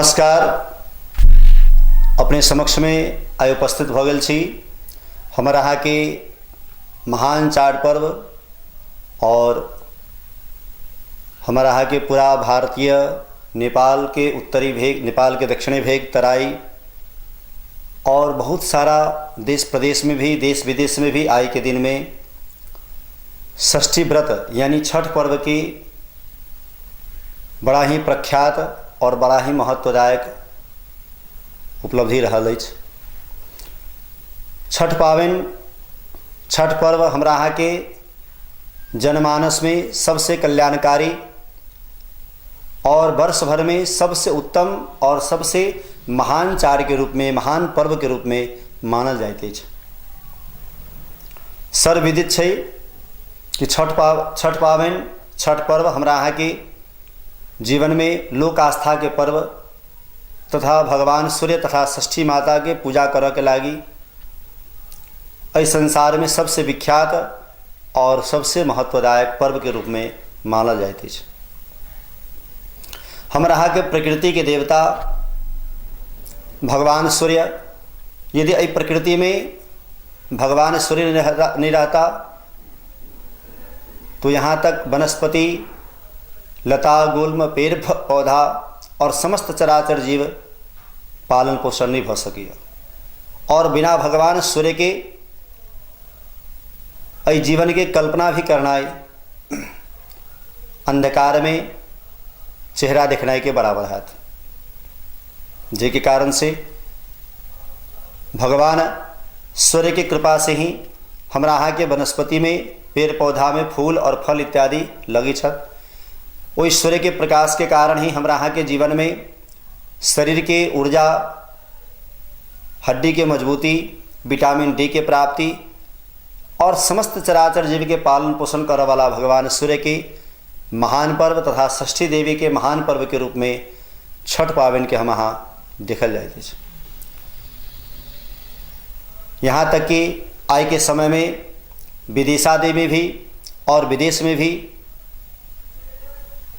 नमस्कार। अपने समक्षमे आइ उपस्थित भऽ गेल छी। हमर अहाँके महान चार पर्व आओर हमर अहाँके पूरा भारतीय नेपालके उत्तरी भेग, नेपालके दक्षिणी भेग, तराई और बहुत सारा देश प्रदेशमे भी, देश विदेशमे भी आइके दिनमे षष्ठी व्रत यानी छठ पर्वके बड़ा ही प्रख्यात और बड़ा ही महत्वदायक उपलब्धि रहल अछि। छठ पाबनि, छठ पर्व हमरा अहाँके जनमानसमे सबसे कल्याणकारी और वर्ष भरमे सबसे उत्तम और सबसे महान चारके रूपमे, महान पर्वके रूपमे मानल जाइत अछि। सर्वविदित छै कि छठ पाबनि, छठ पर्व हमरा अहाँके जीवनमे लोक आस्थाके पर्व तथा भगवान सूर्य तथा षष्ठी माताके पूजा करऽके लागि एहि संसारमे सबसे विख्यात और सबसे महत्वदायक पर्वके रूपमे मानल जाइत अछि। हमर अहाँके प्रकृतिके देवता भगवान सूर्य, यदि एहि प्रकृतिमे भगवान सूर्य नहीं रहता तो यहाँ तक वनस्पति, लता, गुल्म, पेड़ पौधा और समस्त चराचर जीव पालन पोषण नहीं भऽ सकैए। और बिना भगवान सूर्यके एहि जीवनके कल्पना भी करनाइ अंधकारमे चेहरा देखनाइके बराबर हैत, जाहिके कारण से भगवान सूर्यके कृपा से ही हमरा अहाँके वनस्पतिमे, पेड़ पौधामे फूल और फल इत्यादि लगै छथि। ओहि सूर्यके प्रकाशके कारण ही हमरा अहाँके जीवनमे शरीरके ऊर्जा, हड्डीके मजबूती, विटामिन डी के प्राप्ति और समस्त चराचर जीवके पालन पोषण करऽवला भगवान सूर्यके महान पर्व तथा षष्ठी देवीके महान पर्वके रूपमे छठ पाबनिके हम अहाँ देखल जाइत अछि। यहाँ तक कि आइके समयमे विदेशादिमे भी और विदेशमे भी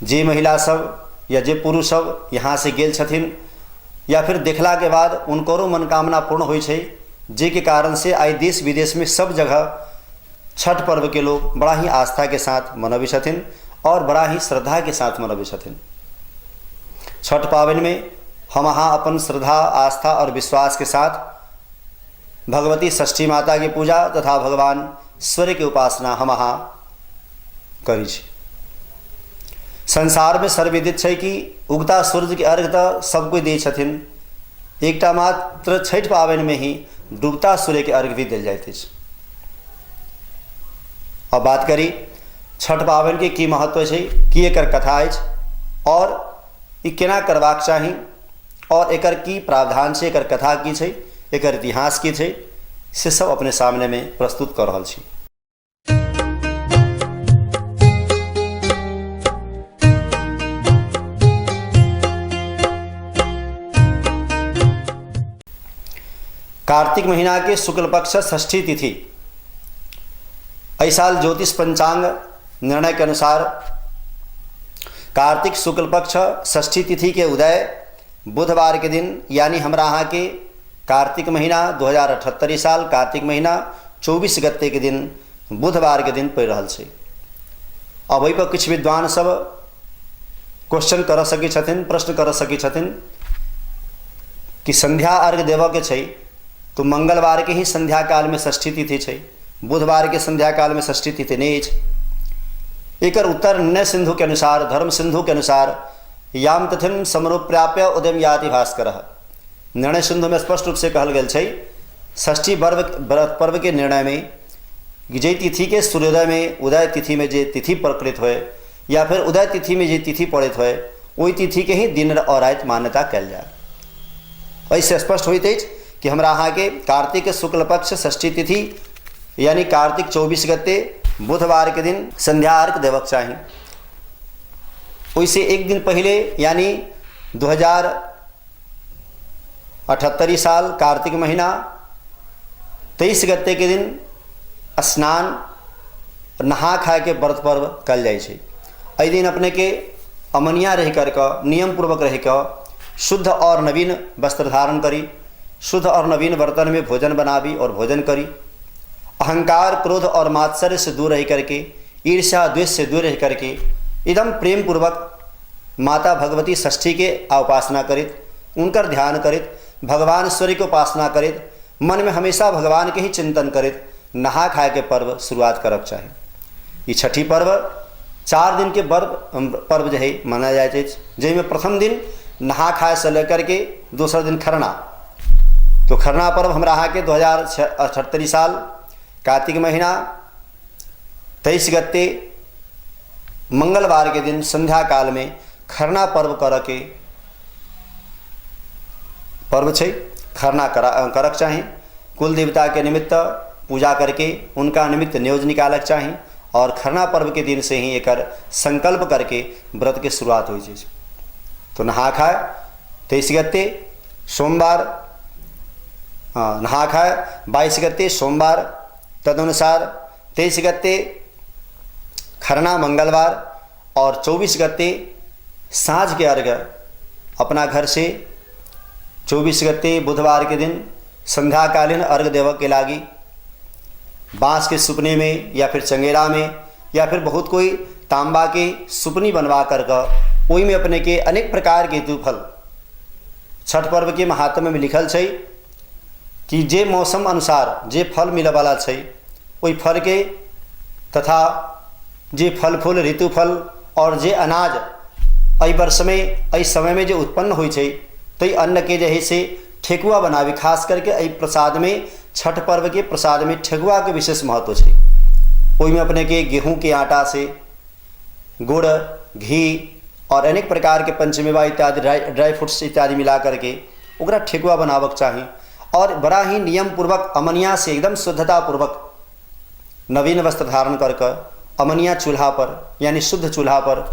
जे महिला सब या जे पुरुष सब यहाँसँ गेल छथिन या फिर देखलाके बाद हुनकरो मनोकामना पूर्ण होइ छै, जाहिके कारणसँ आइ देश विदेशमे सब जगह छठ पर्वके लोक बड़ा ही आस्थाके साथ मनबै छथिन और बड़ा ही श्रद्धाके साथ मनबै छथिन। छठ पाबनिमे हम अहाँ अपन श्रद्धा, आस्था और विश्वासके साथ भगवती षष्ठी माताके पूजा तथा भगवान सूर्यके उपासना हम अहाँ करै छी। संसारमे सर्वविदित छै कि उगता सूर्यके अर्घ तऽ सब कोइ दै छथिन, एकटा मात्र छठि पाबनिमे ही डूबता सूर्यके अर्घ भी देल जाइत अछि। अब बात करी छठ पाबनिके की महत्व छै, की एकर कथा अछि और ई केना करबाक चाही और एकर की प्रावधान छै, एकर कथा की छै, एकर इतिहास की छै, से सब अपने सामनेमे प्रस्तुत कऽ रहल छी। कार्तिक महीना के शुक्ल पक्ष षष्ठी तिथि एहि साल ज्योतिष पंचांग निर्णय के अनुसार कार्तिक शुक्ल पक्ष षष्ठी तिथि के उदय बुधवार के दिन, यानी हमरा अहाँ के कार्तिक महीना 2078 साल कार्तिक महीना 24 गते के दिन बुधवार के दिन पड़ि रहल छै। अब एहि पर किछु विद्वान सब क्वेश्चन कर सकै छथिन, प्रश्न कर सकै छथिन कि संध्या अर्घ देबऽ के छै तो मंगलवार के ही संध्या काल में षष्ठी तिथि छै, बुधवार के संध्या काल में षष्ठी तिथि नहीं अछि। एकर उत्तर निर्णय सिंधु के अनुसार, धर्म सिंधु के अनुसार याम तिथिम समरूप्राप्य उदयम याति भास्कर, निर्णय सिंधु में स्पष्ट रूप से कहल गेल छै षष्ठी व्रत पर्व के निर्णय में कि जे तिथि के सूर्योदय में उदय तिथि में जे तिथि प्रकृत होए या फिर उदय तिथि में जे तिथि पड़ैत होए ओहि तिथि के ही दिन और राति मान्यता कयल जाय। एहिसँ स्पष्ट होइत अछि कि हमरा अहाँके कार्तिक शुक्ल पक्ष षष्ठी तिथि यानी कार्तिक 24 गते बुधवार के दिन संध्या अर्घ देबक चाही। ओहिसँ एक दिन पहिले यानी 2078 साल कार्तिक महीना 23 गते के दिन स्नान नहा खाके व्रत पर्व कयल जाइ छै। एहि दिन अपनेके अमनिया रहि करके, नियमपूर्वक रहि कऽ शुद्ध और नवीन वस्त्र धारण करी, शुद्ध और नवीन बर्तन में भोजन बनाबी और भोजन करी। अहंकार, क्रोध और मात्सर्य से दूर रह करके, ईर्ष्या द्वेष से दूर रह करके एकदम प्रेम पूर्वक माता भगवती षष्ठी के उपासना करित, उनकर ध्यान करित, भगवान सूर्य के उपासना करित, मन में हमेशा भगवान के ही चिंतन करित नहा खाए के पर्व शुरुआत करक चाही। ई छठी पर्व 4 दिन के पर्व जे है मनायल जाइत अछि, जाहिमे प्रथम दिन नहा खाए से लेकर के दोसर दिन खरना। तो खरना पर्व हमरा अहाँके 2078 साल कार्तिक महीना 23 गते मंगलवार के दिन संध्या काल में खरना पर्व करऽ के पर्व छै। खरना करक चाही, कुल देवता के निमित्त पूजा करके उनका निमित्त न्योज निकालक चाही और खरना पर्व के दिन से ही एकर संकल्प करके व्रत के शुरुआत होइ छै। तो नहा खाए 23 गते सोमवार, हाँ, नहा खाए 22 गते सोमवार, तदनुसार 23 गते खरना मंगलवार और 24 गते साँझ के अर्घ अपना घर से 24 गते बुधवार के दिन संध्याकालीन अर्घ देवक के लागी बांस के सुपने में या फिर चंगेरा में या फिर बहुत कोई तांबा के सुपनी बनवा कर ओहि में अपने के अनेक प्रकार के फल छठ पर्व के महात्म्य में लिखल छै कि जे मौसम अनुसार जे फल मिलऽवला छै ओहि फलके तथा जे फल फूल ऋतुफल आओर जे अनाज एहि वर्षमे एहि समयमे जे उत्पन्न होइ छै ताहि अन्नके जे हइ से ठेकुआ बनाबी। खास करके एहि प्रसादमे छठ पर्वके प्रसादमे ठेकुआके विशेष महत्व छै। ओहिमे अपनेके गेहूँके आटासँ गुड़ घी और अनेक प्रकारके पंचमेवा इत्यादि ड्राई फ्रूट्स इत्यादि मिला करके ओकरा ठेकुआ बनाबक चाही और बड़ा ही नियम पूर्वक अमनिया से एकदम शुद्धता पूर्वक नवीन वस्त्र धारण कर कर अमनिया चूल्हा पर यानी शुद्ध चूल्हा पर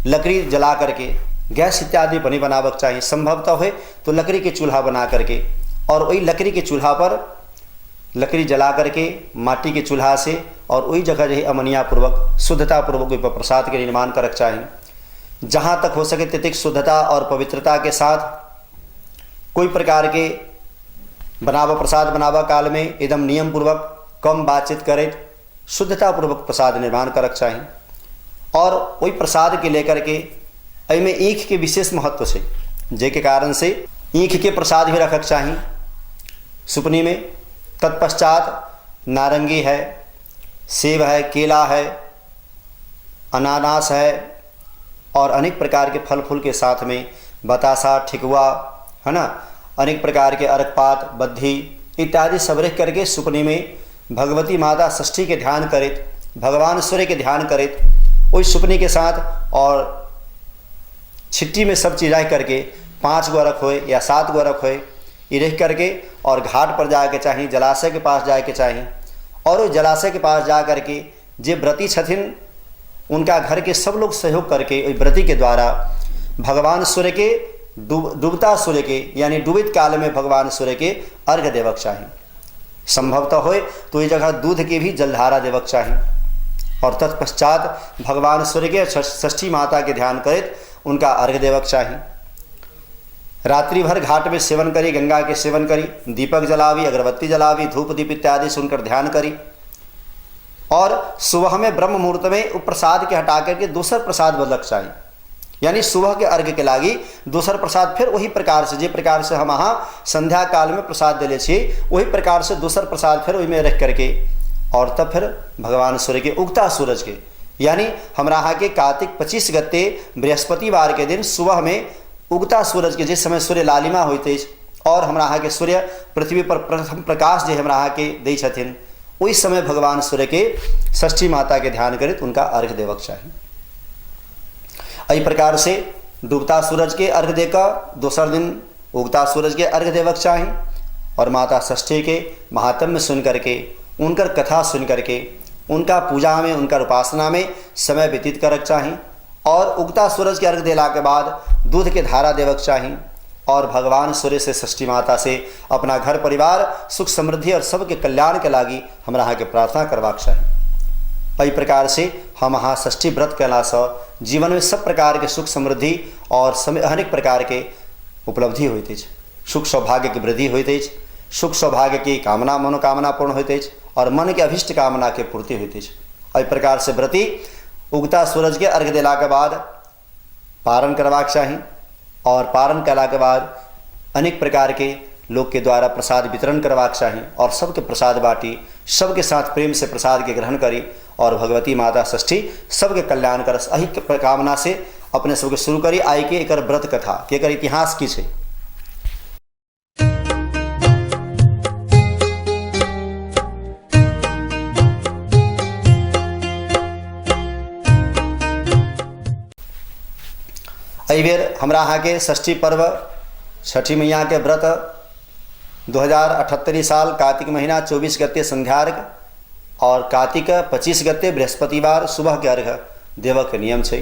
लकड़ी जला करके, गैस इत्यादि पर नहीं बनाबक चाही, संभवतः होय तो लकड़ी के चूल्हा बना करके और वही लकड़ी के चूल्हा पर लकड़ी जला करके माटी के चूल्हा से और वही जगह जे अमनिया पूर्वक शुद्धता पूर्वक ओहि पर प्रसाद के निर्माण करक चाही। जहाँ तक हो सके ततेक शुद्धता और पवित्रता के साथ कोई प्रकार के बनाबऽ प्रसाद बनाबऽ कालमे एकदम नियम पूर्वक कम बातचीत करैत शुद्धता पूर्वक प्रसाद निर्माण करक चाही और ओहि प्रसादके लेकर के एहिमे ईखके विशेष महत्व छै, जाहिके कारण से ईखके प्रसाद भी रखक चाही सुपनीमे। तत्पश्चात नारंगी है, सेब है, केला है, अनानास है और अनेक प्रकार के फल फूल के साथ में बतासा, ठेकुआ है ना, अनेक प्रकार के अर्कपात, बद्धी इत्यादि सब रख करके सुपनी में भगवती माता षष्ठी के ध्यान करैत, भगवान सूर्य के ध्यान करैत ओहि सुपनी के साथ और छिट्टी में सब चीज़ रख करके 5 गो अर्घ होए या 7 गो अर्घ होए, ई रख करके और घाट पर जाके चाही, जलाशय के पास जाके चाही और ओहि जलाशय के पास जा करके जे व्रती छथिन उनका घर के सब लोग सहयोग करके ओहि व्रती के द्वारा भगवान सूर्य के डूबता सूर्य के यानी डूबित काल में भगवान सूर्य के अर्घ देवक चाही। संभवतः होए तो ये जगह दूध के भी जलधारा देवक चाही और तत्पश्चात भगवान सूर्य के षष्ठी माता के ध्यान करैत उनका अर्घ देवक चाही। रात्रि भर घाट में सेवन करी, गंगा के सेवन करी, दीपक जलावी, अगरबत्ती जलावी, धूप दीप इत्यादि से उनकर ध्यान करी और सुबह में ब्रह्म मुहूर्त में वो प्रसाद के हटा करके दोसर प्रसाद बदलक चाही, यानी सुबह के अर्घ के लागी दोसर प्रसाद फिर वही प्रकार से जे प्रकार से हम अहाँ संध्या काल में प्रसाद देले छी वही प्रकार से दोसर प्रसाद फिर ओहिमे रख करके और तब फिर भगवान सूर्य के उगता सूरज के यानी हमरा अहाँ के कार्तिक 25 गते बृहस्पतिवार के दिन सुबह में उगता सूरज के जिस समय सूर्य लालिमा होइत अछि और हमरा अहाँ के सूर्य पृथ्वी पर प्रथम प्रकाश जे हमरा अहाँ के दै छथिन ओहि समय भगवान सूर्य के षष्ठी माता के ध्यान करैत उनका अर्घ देवक चाही। एहि प्रकार से डूबता सूरज के अर्घ देकर दोसर दिन उगता सूरज के अर्घ देवक चाही और माता षष्ठी के महात्म्य सुन करके उनकर कथा सुन करके उनका पूजा में उनकर उपासना में समय व्यतीत करक चाही और उगता सूरज के अर्घ देला के बाद दूध के धारा देवक चाही और भगवान सूर्य से षष्ठी माता से अपना घर परिवार सुख समृद्धि और सबके कल्याण के लागी हमरा अहाँके प्रार्थना करबाक चाही। एहि प्रकार से हम अहाँ षष्ठी व्रत कयलासँ जीवन में सब प्रकार के सुख समृद्धि और अनेक प्रकार के उपलब्धि होइत अछि, सुख सौभाग्यके वृद्धि होइत अछि, सुख सौभाग्यके कामना मनोकामना पूर्ण होइत अछि आओर मनके अभीष्ट कामनाके पूर्ति होइत अछि। एहि प्रकारसँ व्रती उगता सूरजके अर्घ्य देलाके बाद पारण करबाक चाही आओर पारण कयलाके बाद अनेक प्रकारके लोकके द्वारा प्रसाद वितरण करबाक चाही आओर सबके प्रसाद बाँटी, सबके साथ प्रेमसँ प्रसादके ग्रहण करी आओर भगवती माता षष्ठी सबके कल्याण करस, एहि कामनासँ अपने सबके शुरू करी आइके एकर व्रत कथा कि एकर इतिहास की छै। एहिबेर हमरा अहाँके षष्ठी पर्व छठि मैयाके व्रत 2078 साल कार्तिक महीना 24 गते संध्या अर्घ आओर कार्तिक 25 गते बृहस्पतिवार सुबहके अर्घ देबऽके नियम छै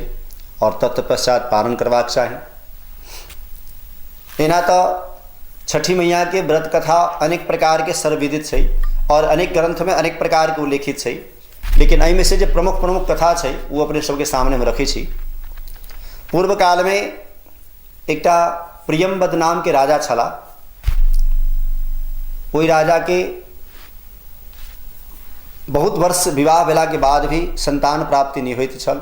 आओर तत्पश्चात पारण करबाक चाही। एना तऽ छठि मैयाके व्रत कथा अनेक प्रकारके सर्वविदित छै आओर अनेक ग्रन्थमे अनेक प्रकारके उल्लेखित छै, लेकिन एहिमे से जे प्रमुख प्रमुख कथा छै ओ अपने सबके सामनेमे रखै छी। पूर्व कालमे एकटा प्रियम्बद नामके राजा छलाह। ओहि राजाके बहुत वर्ष विवाह भेलाके बाद भी संतान प्राप्ति नहि होइत छल।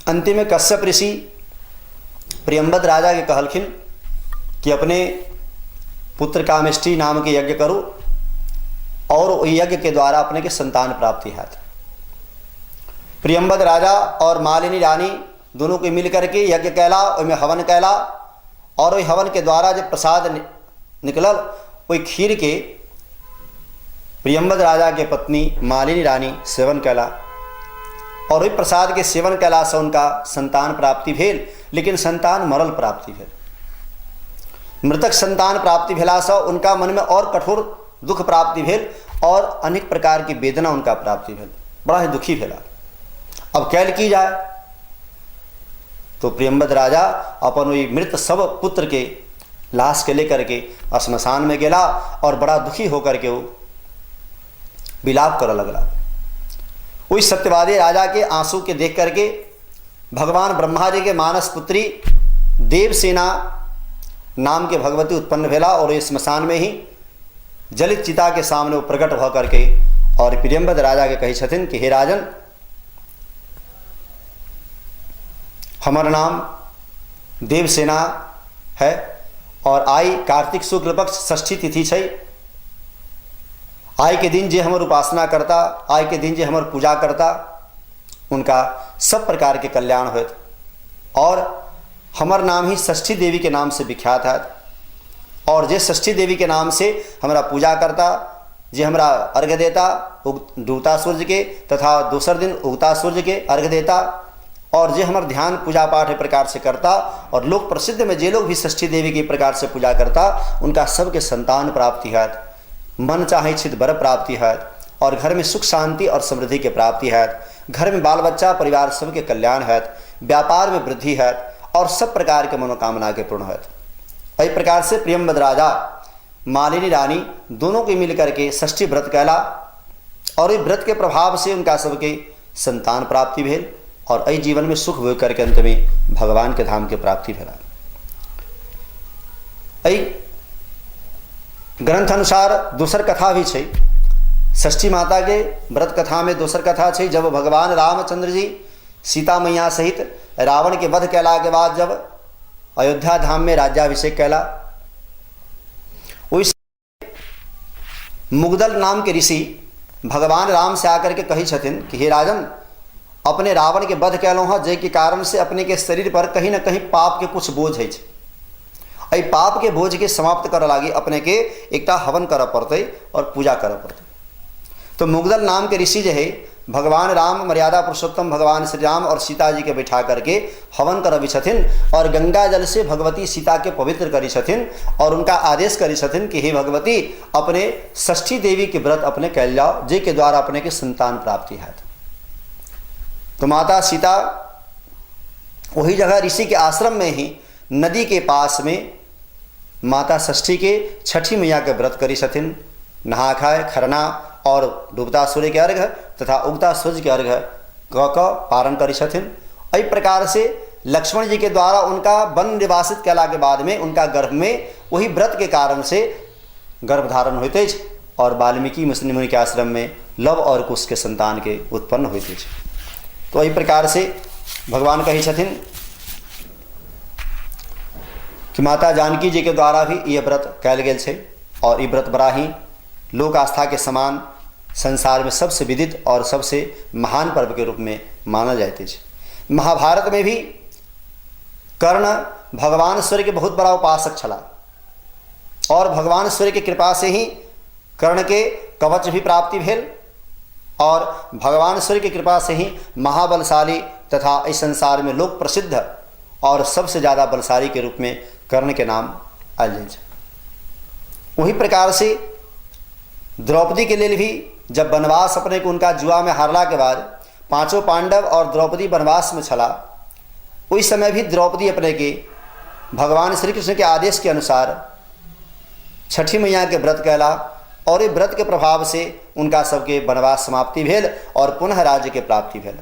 अन्तिममे कश्यप ऋषि प्रियम्बद राजाके कहलखिन कि अपने पुत्र कामेष्टि नामके यज्ञ करू और ओहि यज्ञके द्वारा अपनेके संतान प्राप्ति हैत। प्रियम्बद राजा और मालिनी रानी दोनों के मिल करके यज्ञ कैला, ओहिमे हवन कैला और ओहि हवन के द्वारा जे प्रसाद निकलल ओहि खीर के प्रियम्बद राजा के पत्नी मालिनी रानी सेवन कैला और ओहि प्रसाद के सेवन कैलासँ हुनका संतान प्राप्ति भेल, लेकिन संतान मरल प्राप्ति भेल। मृतक संतान प्राप्ति भेलासँ उनका मनमे और कठोर दुख प्राप्ति भेल और अनेक प्रकार की वेदना उनका प्राप्ति भेल, बड़ा ही दुखी भेला। अब कैल की जाए तो प्रियम्बद राजा अपन ओहि मृत सब पुत्र के लाश के लेकर के श्मशान में गेला और बड़ा दुखी होकर के वो विलाप करऽ लगला। ओहि सत्यवादी राजा के आंसू के देख करके भगवान ब्रह्मा जी के मानस पुत्री देवसेना नाम के भगवती उत्पन्न भेला और ओहि श्मशान में ही जलित चिता के सामने वो प्रकट भ करके और प्रियम्बद राजा के कहै छथिन कि हे राजन, हमर नाम देवसेना है और आई कार्तिक शुक्ल पक्ष षष्ठी तिथि छै। आइ के दिन जे हमर उपासना करता, आइ के दिन जे हमर पूजा करता, उनका सब प्रकार के कल्याण होत और हमर नाम ही षष्ठी देवी के नाम से विख्यात हैत और जे षष्ठी देवी के नाम से हमरा पूजा करता, जे हमरा अर्घ्य देता डूबता सूर्य के तथा दोसर दिन उगता सूर्य के अर्घ्य देता और जे हमर ध्यान पूजा पाठ प्रकार से करता और लोक प्रसिद्ध में जे लोग भी षष्ठी देवी के प्रकार से पूजा करता उनका सबके संतान प्राप्ति हैत, मन चाहे छित वर प्राप्ति हैत और घर में सुख शांति और समृद्धि के प्राप्ति हैत, घर में बाल बच्चा परिवार सबके कल्याण हैत, व्यापार में वृद्धि हैत और सब प्रकार के मनोकामना के पूर्ण हैत। एहि प्रकार से प्रियम्बद राजा मालिनी रानी दोनों के मिल करके षष्ठी व्रत कैला और व्रत के प्रभाव से उनका सबके संतान प्राप्ति भेल और एहि जीवन में सुख भोग करके अंत में भगवान के धाम के प्राप्ति भेला। एहि ग्रंथ अनुसार दोसर कथा भी छै। षष्ठी माता के व्रत कथा में दोसर कथा छै, जब भगवान रामचंद्र जी सीता मैया सहित रावण के वध कैला के बाद जब अयोध्या धाम में राज्याभिषेक कैला, ओहि मुगदल नाम के ऋषि भगवान राम से आकर के कहै छथिन कि हे राजन, अपने रावण के वध कैलहुँ हँ, जाहिके कारण से अपने के शरीर पर कहीं न कहीं पाप के कुछ बोझ अछि। एहि पाप के बोझ के समाप्त करऽ लागी अपने के एकटा हवन करऽ पड़तै और पूजा करऽ पड़तै। तो मुगदल नाम के ऋषि जे है भगवान राम मर्यादा पुरुषोत्तम भगवान श्री राम और सीता जी के बैठा करके हवन करबै छथिन और गंगा जल से भगवती सीता के पवित्र करै छथिन और उनका आदेश करै छथिन कि हे भगवती, अपने षष्ठी देवी के व्रत अपने कैल जाओ, जाहिके द्वारा अपने के संतान प्राप्ति हैत। तो माता सीता वही जगह ऋषि के आश्रम में ही नदी के पास में माता षष्ठी के छठी मैया के व्रत करी छथिन। नहा खाए खरना और डूबता सूर्य के अर्घ तथा उगता सूर्य के अर्घ कऽ कऽ पारण करै छथिन। एहि प्रकार से लक्ष्मण जी के द्वारा उनका वन निवासित कयला के बाद में उनका गर्भ में वही व्रत के कारण से गर्भ धारण होइत अछि और वाल्मीकि मुनि के आश्रम में लव और कुश के संतान के उत्पन्न होइत अछि। तो एहि प्रकार से भगवान कहै छथिन कि माता जानकी जी के द्वारा भी यह व्रत कयल गेल छै और ई व्रत बड़ा ही लोक आस्था के समान संसार में सबसे विदित और सबसे महान पर्व के रूप में मानल जाइत अछि। महाभारत में भी कर्ण भगवान सूर्य के बहुत बड़ा उपासक छलाह और भगवान सूर्य के कृपा से ही कर्ण के कवच भी प्राप्ति भेल और भगवान सूर्य के कृपा से ही महाबलशाली तथा इस संसार में लोक प्रसिद्ध और सबसे ज़्यादा बलशाली के रूप में कर्ण के नाम आयल जाइ छै। वही प्रकार से द्रौपदी के लेल भी जब वनवास अपने के उनका जुआ में हारला के बाद पांचों पांडव और द्रौपदी वनवास में छला, ओहि समय भी द्रौपदी अपने के भगवान श्री कृष्ण के आदेश के अनुसार छठी मैया के व्रत कैला और व्रत के प्रभाव से उनका सबके वनवास समाप्ति भेल और पुनः राज्य के प्राप्ति भेल।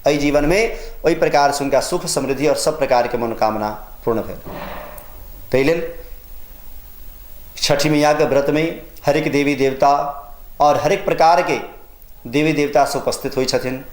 एहि जीवन में ओहि प्रकार से उनका सुख समृद्धि और सब प्रकार के मनोकामना पूर्ण भेल। ताहि लेल छठी मैया के व्रत में हरेक देवी देवता और हरेक प्रकार के देवी देवता से उपस्थित होइ छथिन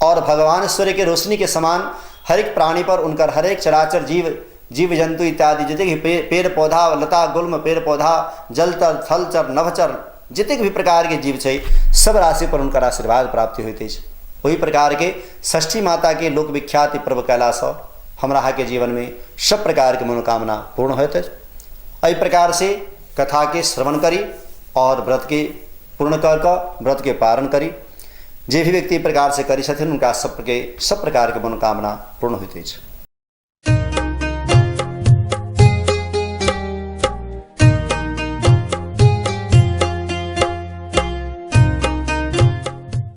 और भगवान सूर्य के रोशनी के समान हरेक प्राणी पर उनकर हरेक चराचर जीव जीव जंतु इत्यादि जतेक भी पेड़ पौधा लता गुल्म पेड़ पौधा जलचर थलचर नभचर जतेक भी प्रकार के जीव छै सब राशि पर हुनकर आशीर्वाद प्राप्ति होइत अछि। ओहि प्रकार के षष्ठी माता के लोक विख्यात पर्व कयलासँ हमरा अहाँके जीवन में सब प्रकार के मनोकामना पूर्ण होइत अछि। एहि प्रकार से कथा के श्रवण करी और व्रत के पूर्ण कर कऽ व्रत के पारण करी। जे भी व्यक्ति प्रकार से करै छथिन हुनका सबके सब प्रकार के मनोकामना पूर्ण होइत अछि।